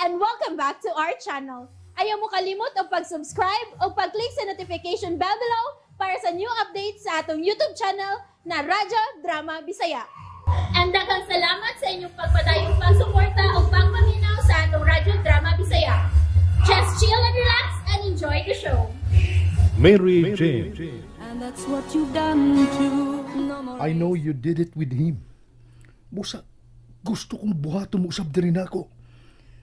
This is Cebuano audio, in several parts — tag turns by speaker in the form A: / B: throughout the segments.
A: And welcome back to our channel. Ayaw mo kalimot og pag-subscribe o pag-click sa notification bell below para sa new updates sa atong YouTube channel na Radyo Drama Bisaya. And daghang salamat sa inyong pagpadayong pagsuporta o pagpaminaw sa atong Radyo Drama Bisaya. Just chill and relax and enjoy the show.
B: Mary Jane.
C: And that's what you've done to no more.
B: I know you did it with him. Busa, gusto kong buhaton mo usab diri nako.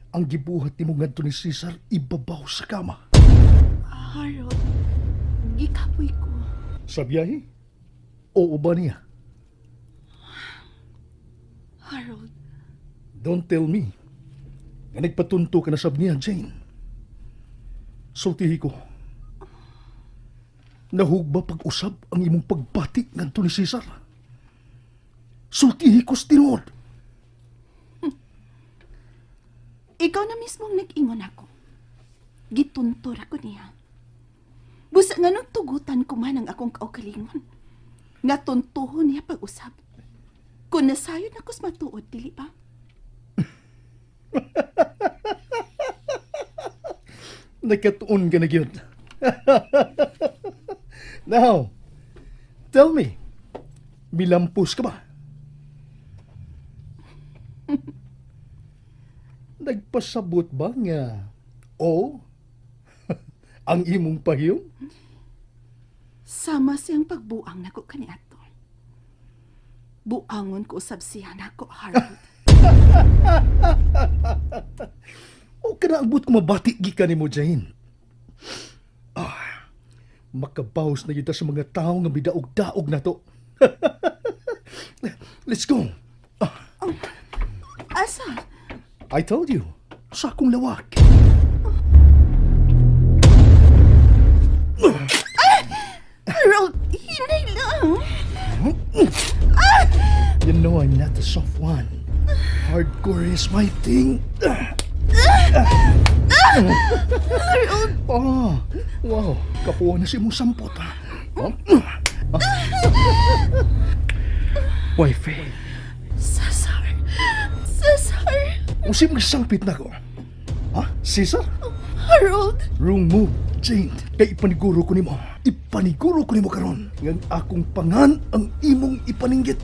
B: Ang gibuhat nimo ngadto ni Cesar ibabaw sa kama.
D: Harold, gikapoy ko.
B: Sa biyahe? Oo ba niya?
D: Harold,
B: Don't tell me. Nga nagpatunto ka na sab niya, Jane. Sultihi ko. Nahug ba pag-usab ang imong pagbati ngadto ni Cesar? Sultihi ko sa tinuod.
D: Ikaw na mismo ang nag-ingon ako. Gituntor ako niya. Busa nga nung tugutan ko man ang akong kaugalingon. Nga tuntuhon niya pag-usab. Kung nasayon ako sa matuod, dili ba?
B: Nagkatuon ka na gyud. Now, tell me, milampos ka ba? Nagpasabot ba nga o ang imong pahiyom?
D: Sama siyang pagbuang nako kaniadto. Buangon ko usab siya nako, Harold.
B: O kanaabot ko mabati gikan nimo, Jane. Ah, makabawas na kita sa mga tao nga midaog-daog na to. Let's go.
D: Asa?
B: I told you, sa akong lawak.
D: Harold, hinay lang.
B: You know I'm not a soft one. Hardcore is my thing.
D: Harold!
B: Oh, wow. Kapuha na si mong sampot. Ha? Oh. Wifey.
D: Cesar. Cesar.
B: Usi magsampit na ko. Ha? Cesar?
D: Harold.
B: Wrong move, Jane. Kay ipaniguro ko nimo. Ipaniguro ko nimo karon. Ngang akong pangan ang imong ipaninggit.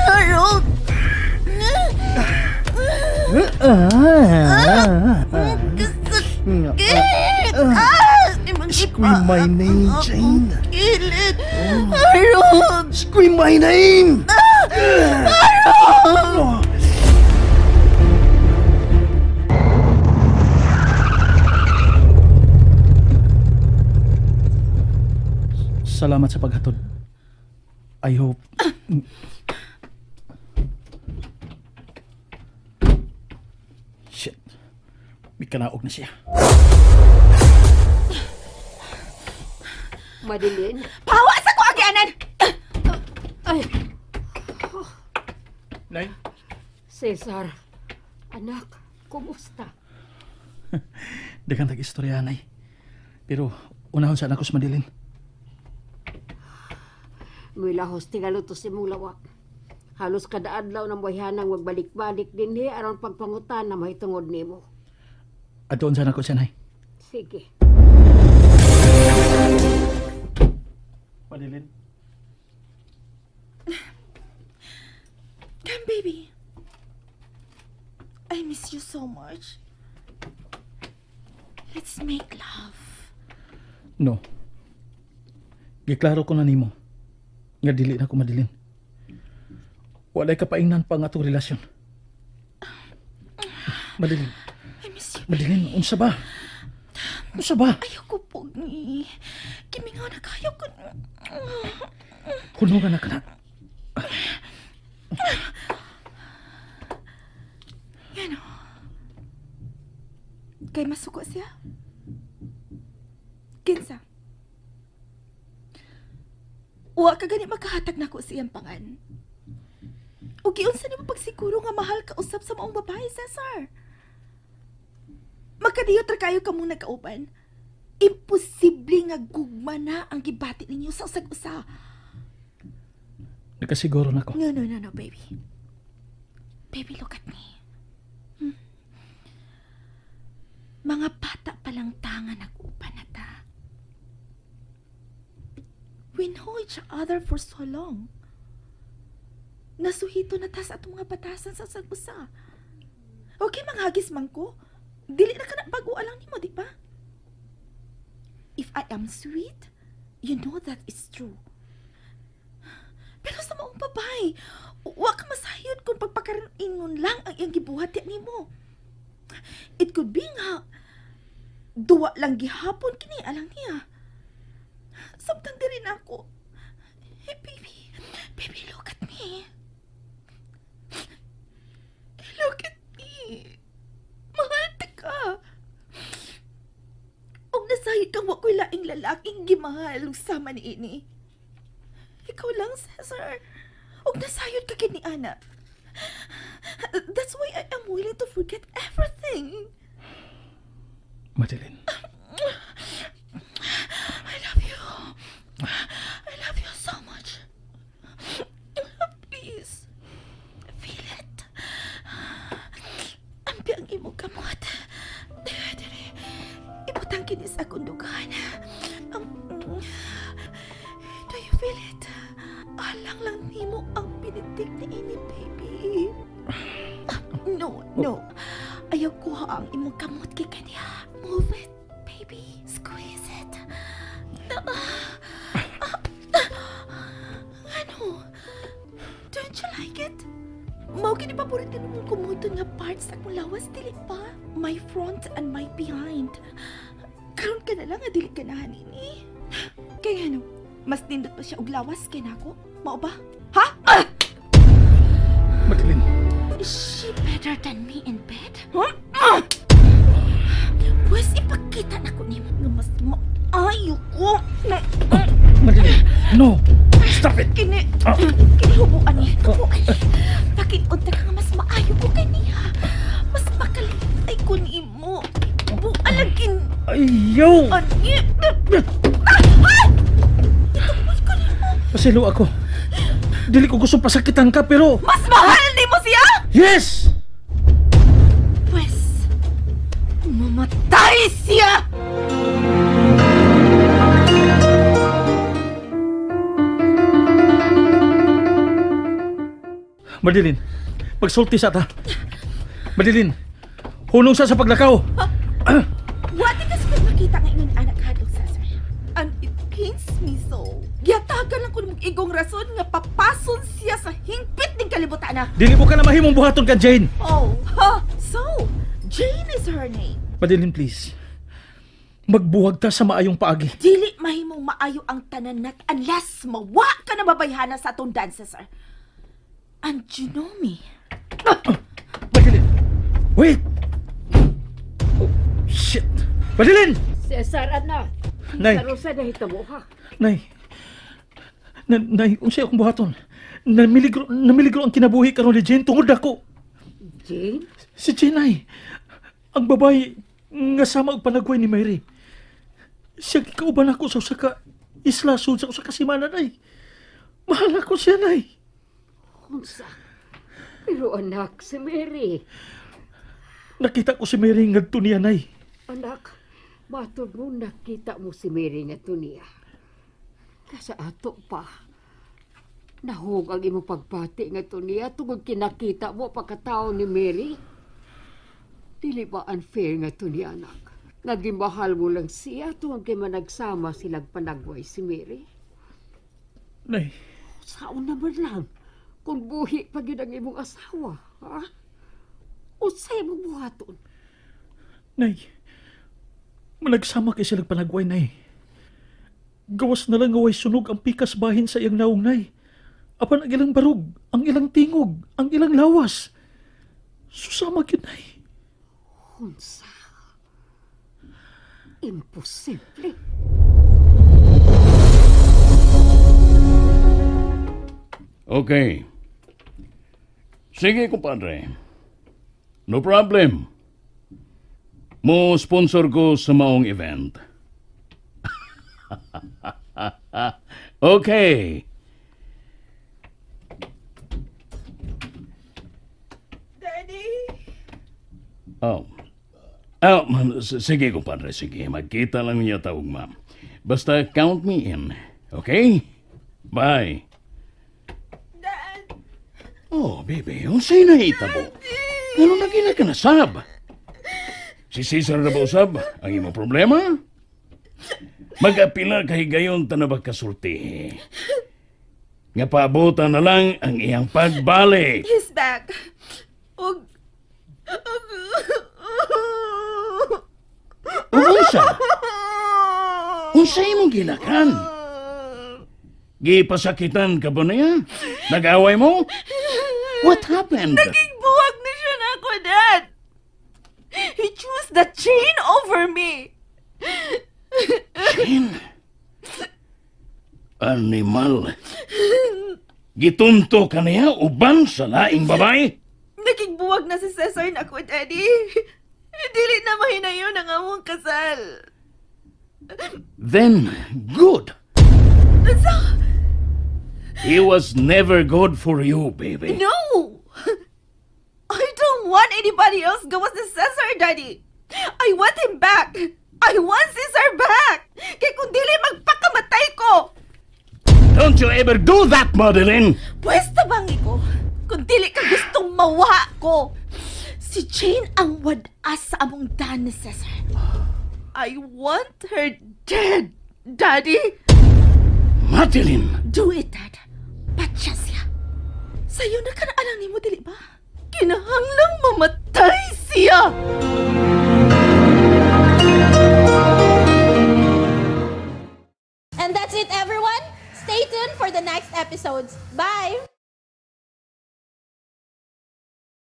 D: Harold.
B: Scream my name, Jane.
D: Gilid. Harold.
B: Scream my name. Harold.
E: Salamat sa paghatod. I hope... Shit. May kanaog na siya.
F: Madeline?
D: Pawa sa ko, agianan!
F: Ay!
E: Nay?
F: Cesar, anak, kumusta?
E: Daghang tag-istorya, Nay. Pero unahon sa anak ko sa Madeline.
F: Milahos tingalo to si mong lawak. Halos kada adlaw ng buhay-hanang magbalik-balik din ni aron pagpangutan na mahitungod nimo.
E: Adoon sana ko siya, Nay.
F: Sige.
E: Madeline.
D: Come, baby. I miss you so much. Let's make love.
E: No. Giklaro ko na nimo nga dili na ko, Madeline. Walay kapaingnan pa ang atong relasyon. Madeline.
D: I miss you.
E: Madeline, unsa ba? Unsa ba?
D: Ayoko, Pugni. Gimingaw na kayo ko.
E: Hunungan na ka na.
D: Yan o. Kay masuko siya. Kinsa? Wa ka gani makahatag nako sa iyang pangan. O giunsa nimo pagsiguro nga mahal ka usab sa maong babae, Cesar? Makadiyot ra kayo kamong nagkauban. Imposible nga gugma na ang gibati ninyo sa usag-usa.
E: Nakasiguro na ko.
D: No, no, no, no, baby. Baby, look at me. Mga bata palang tanga nag-upa na ta. We know each other for so long. Nasuhito na ta sa atong mga batasan sa usag-usa. Okay, manghagis man ko. Dili na ka na bago alang nimo, di ba? If I am sweet, you know that it's true. Pero sa maong babay, wa ka masayod kung pagpakaroon lang ang iyang gibuhat nimo. It could be nga, duwa lang gihapon kini alang niya. Samtang diri na ako. Hey, baby, baby, look at me. Look at me. Mahal ta ka. Og nasayod kang wa ko'y laing lalaking gimahal sama ni ini. Ikaw lang, Cesar. Og nasayod ka kini ana. That's why I am willing to forget everything.
E: Madeline.
D: I love you. I love you so much. Please. Feel it. Ampi ang imong kamot. Dire, ibutang kini sa akong dugan. Do you feel it? Alang lang nimo ang pinitik ni ini, baby. No, no. Ayaw kuha ang imong kamot kay kaniya. Move it, baby. Squeeze it. Ano? Don't you like it? Mao kini paborito nimong kumuton nga parts sa akong lawas, dili pa? My front and my behind. Karon ka na lang nga dili ganahan ini. Kaya ano, mas nindot pa siya og lawas kay nako? Mao ba? Ha? Ah!
E: Madeline.
D: Is she better than me in bed? Huh? Ah! Pwes ipakita na ko nimo nga mas maayo ko.
E: Madeline, no! Stop it!
D: Kini, kini hubuan ni. Hubuan. Pakiunta ka nga mas maayo ko kaniya. Mas makalipay ko nimo. Hubuan lang kin...
E: Ayaw!
D: Ani! Itukoy ko nimo.
E: Pasilo ako. Dili ko gusto pasakitan ka pero...
D: Mas mahal nimo siya?
E: Yes!
D: Pwes, mamatay siya!
E: Madeline, pagsulti sa ta. Madeline, hunong sa paglakaw.
D: What did this makita nga ingon anak hadlok, Cesar? And it pains me so. Giyatagan lang ko ng igong rason nga papason siya sa hingpit ning kalibutan na.
E: Dili mo ka na mahimong buhaton ka, Jane.
D: Oh, huh. So, Jane is her name.
E: Madeline, please. Magbuhag ta sa maayong paagi.
D: Dili mahimong maayo ang tanan unless mawa ka na mabayhana sa atong dance, Cesar. And you know me.
E: Madeline! Wait! Oh, shit! Madeline!
F: Cesar, anak.
E: Nay.
F: Karusa na hitamo, ha?
E: Nay. Nay, unsay akong buhaton? Namiligro ang kinabuhi karon ni Jane tungod ako.
F: Jane?
E: Si Jane, nay. Ang babae nga sama og panagway ni Mary. Siya gikauban ako sa usa ka isla sud sa usa ka semana, nay. Mahal ako siya, nay.
F: Unsa? Pero anak, si Mary.
E: Nakita ko si Mary ngadto niya, nay.
F: Anak, matod mo nakita mo si Mary ngadto niya. Kasa ato pa. Nahug ang imong pagbati ngadto niya tungod kinakita mo pagkatao ni Mary. Dili ba unfair ngadto niya, anak? Nga gimahal mo lang siya tungod kay managsama silang panagway si Mary.
E: Nay.
F: Saon naman lang kung buhi pa gyud ang imong asawa, ha? Unsay imong buhaton?
E: Nay, managsama kay silang panagway, nay. Gawas na lang nga way sunog ang pikas bahin sa iyang naong, nay. Apan ang ilang barug, ang ilang tingog, ang ilang lawas. Susama gyud, nay.
F: Unsa? Imposible.
G: Okay. Sige, kumpadre. No problem. Mo sponsor ko sa maong event. Okay.
D: Daddy?
G: Oh. Ah, man, sige, kumpadre, sige. Magkita lang niya ta ugma. Basta count me in. Okay? Bye.
D: Dad!
G: Oh, baby, unsay nahitabo? Ano na gina ka nasab? Si Cesar na ba usab? Ang imong problema? Mag-apila kay gayon ta na ba kasulti? Nga paabutan na lang ang iyang pagbalik.
D: He's back. Ug... Ug...
G: Ug unsa? Unsa imong gilakan? Gipasakitan ka ba niya? Nag-away mo? What happened?
D: Naging buwag na siya nako, Dad! He chose the chain over me!
G: Jane? Animal. Gitunto ka niya uban sa laing babae?
D: Naging buwag na si Cesar nako, Daddy. Dili na mahinayon ang among kasal.
G: Then, good.
D: Unsa?
G: He was never good for you, baby.
D: No! I don't want anybody else gawas ni Cesar, Daddy. I want him back. I want Cesar back. Kay kung dili magpakamatay ko.
G: Don't you ever do that, Madeline!
D: Pwes tabangi ko. Kung dili ka gustong mawa ko. Si Jane ang wad-as sa among daan ni Cesar. I want her dead, Daddy.
G: Madeline!
D: Do it, Dad. Patya siya. Sayo na ka na alang nimo, dili ba? Kinahanglang mamatay siya!